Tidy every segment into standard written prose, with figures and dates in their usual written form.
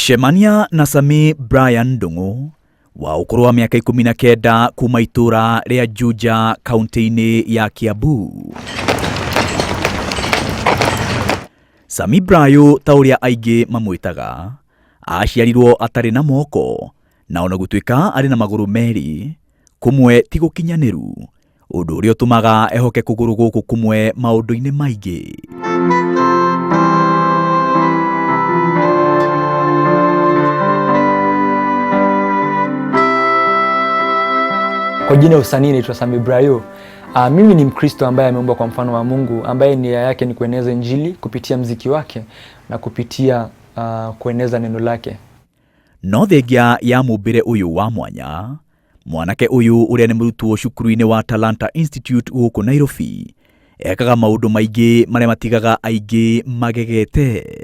Cemania na Sami Brian Ndung'u wa ũkũrũ wa mĩaka 19 kuma itũra rĩa Juja kaunti-inĩ ya Kiambu. Sami Brayo ta ũrĩa aingĩ mamwĩtaga aciarirwo atarĩ na moko na ona gũtuĩka arĩ na magũrũ merĩ kũmwe ti gũkinyanĩru ũndũ ũrĩa ũtũmaga ehoke kũgũrũ gũkũ kũmwe maũndũ-inĩ maingĩ. Kwa jina usanii naitwa Sami Brayo. Mimi ni Mkristo ambaye ameumbwa kwa mfano wa Mungu, ambaye nia yake ni kueneza Injili kupitia mziki wake na kupitia kueneza neno lake. No thengia ya mũmbĩre ũyũ wa mwanya, mwanake ũyũ ũrĩa nĩ mũrutwo cukuru-inĩ wa Talanta Institute gũkũ Nairobi ekaga maũndũ maingĩ marĩa matigaga aingĩ magegete.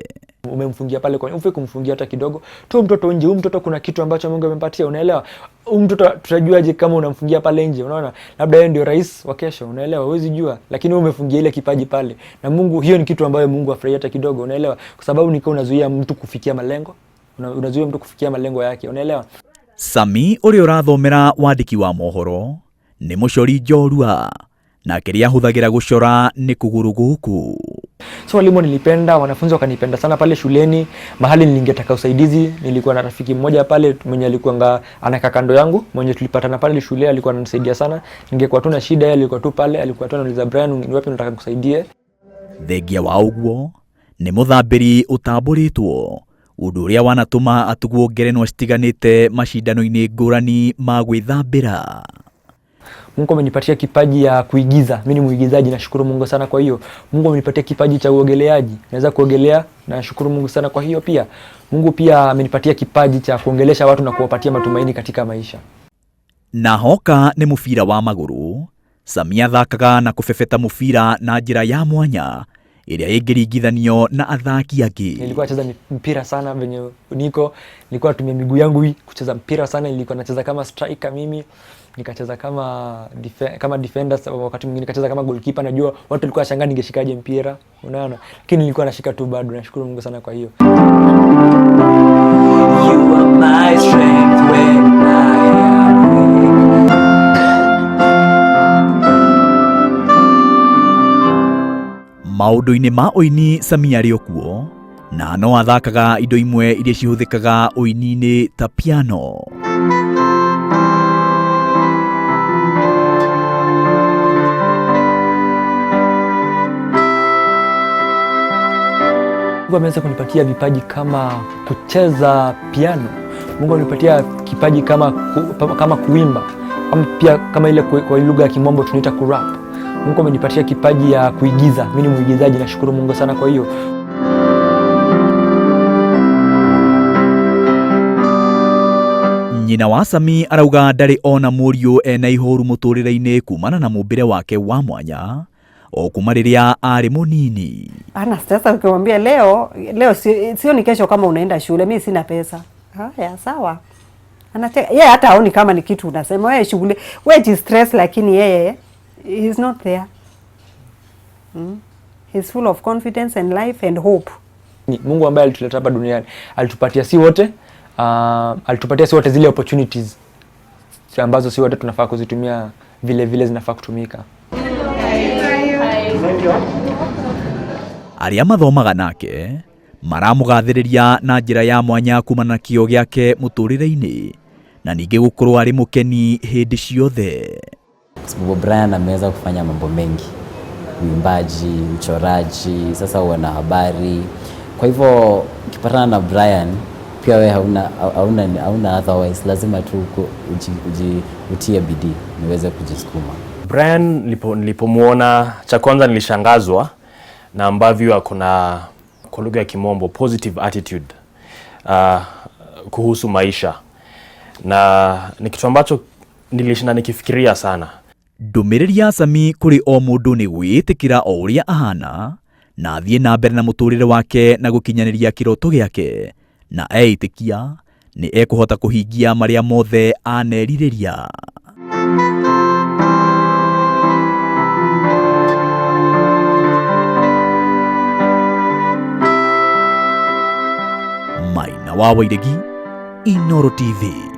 Umemfungia pale kwa ufe kumfungia hata kidogo tu mtoto nje. Huyu mtoto kuna kitu ambacho Mungu amempatia, unaelewa? Huyu mtoto tutajuaje kama unamfungia pale nje? Unaona, labda yeye ndio rais wa kesho, unaelewa? Huwezi jua, lakini wewe umefungia ile kipaji pale, na Mungu, hiyo ni kitu ambayo Mungu afurahia hata kidogo, unaelewa? Kwa sababu ni kama unazuia mtu kufikia malengo, unazuia mtu kufikia malengo yake, unaelewa? Sami ũrĩa ũrathomera wandĩki wa mohoro nĩ mũcori njorua na kĩrĩa ahũthagĩra gũcora nĩ kũgũrũ gũkũ. So walimu nilipenda, wanafunzi wakanipenda sana pale shuleni. Mahali nilingetaka usaidizi, nilikuwa na rafiki mmoja pale mwenye alikuwa anakaa kando yangu, mwenye tulipatana pale shule, alikuwa ananisaidia sana. Ningekuwa tu na shida, yeye alikuwa tu pale, alikuwa tu ananiuliza, Brian, ni wapi unataka nikusaidie? Thengia wa ũguo nĩ mũthambĩri ũtambũrĩtwo ũndũ ũrĩa wanatũma atugwo ngerenwa citiganĩte macindano-inĩ ngũrani ma gwĩthambĩra. Mungu amenipatia kipaji ya kuigiza. Mimi ni muigizaji, nashukuru Mungu sana kwa hiyo. Mungu amenipatia kipaji cha uogeleaji, naweza kuogelea, nashukuru Mungu sana kwa hiyo pia. Mungu pia amenipatia kipaji cha kuongelesha watu na kuwapatia matumaini katika maisha. Na hoka nĩ mũbira wa magũrũ, Sami athakaga na kũbebeta mũbira na njĩra ya mwanya ĩrĩa ĩngĩringithanio na athaki angĩ. Nilikuwa nacheza mpira sana venye niko, nilikuwa natumia miguu yangu hii kucheza mpira sana. Nilikuwa nacheza kama striker mimi, nikacheza kama defender, wakati mwingine nikacheza kama goalkeeper. Najua watu walikuwa washangaa ningeshikaje mpira, unaona, lakini nilikuwa nashika tu bado. Nashukuru Mungu sana kwa hiyo. You are my strength when I am weak. Maũndũ-inĩ ma ũini Sami arĩ o kuo na no athakaga indo imwe iria cihũthĩkaga ũini-inĩ ta piano. Mungu ameweza kunipatia vipaji kama kucheza piano. Mungu amenipatia kipaji kama kuimba, ama pia kama ile kwa lugha ya kimombo tunaita kurap. Mungu amenipatia kipaji ya kuigiza. Mimi ni muigizaji, nashukuru Mungu sana kwa hiyo. Nyina wa Sami arauga ndarĩ ona mũriũ ena ihoru mũtũrĩre-inĩ kumana na mũmbĩre wake wa mwanya o kuma rĩrĩa arĩ mũnini. Ana sasa ukimwambia leo leo sio ni kesho kama unaenda shule, mimi sina pesa. Haya sawa. Anacheka. Yeye hata haoni kama ni kitu unasema wewe shughuli, wewe jistress, lakini yeye he's not there. He's full of confidence and life and hope. Ni Mungu ambaye alituleta hapa duniani, alitupatia si wote zile opportunities ambazo si wote tunafaa kuzitumia vile vile zinafaa kutumika. Arĩa mathomaga nake maramũgathĩrĩria na njĩra ya mwanya kumana na kĩo gĩake mũtũrĩre-inĩ na ningĩ gũkorwo arĩ mũkeni hĩndĩ ciothe. Kwa sababu Brian ameweza kufanya mambo mengi, uimbaji, uchoraji, sasa wanahabari. Kwa hivyo ukipatana na Brian pia wewe hauna otherwise, lazima tu utie bidii niweze kujisukuma. Brian nilipomuona, cha kwanza nilishangazwa na ambavyo ako na, kwa lugha ya kimombo, positive attitude kuhusu maisha, na ni kitu ambacho nilishinda nikifikiria sana. Ndũmĩrĩri ya Sami kũrĩ o mũndũ nĩ gwĩtĩkĩra o ũrĩa ahana na athiĩ na mbere na mũtũrĩre wake na gũkinyanĩria kĩroto gĩake, na eĩtĩkia nĩ ekũhota kũhingia marĩa mothe anerirĩria. Maina wa Wairegi, Inooro TV.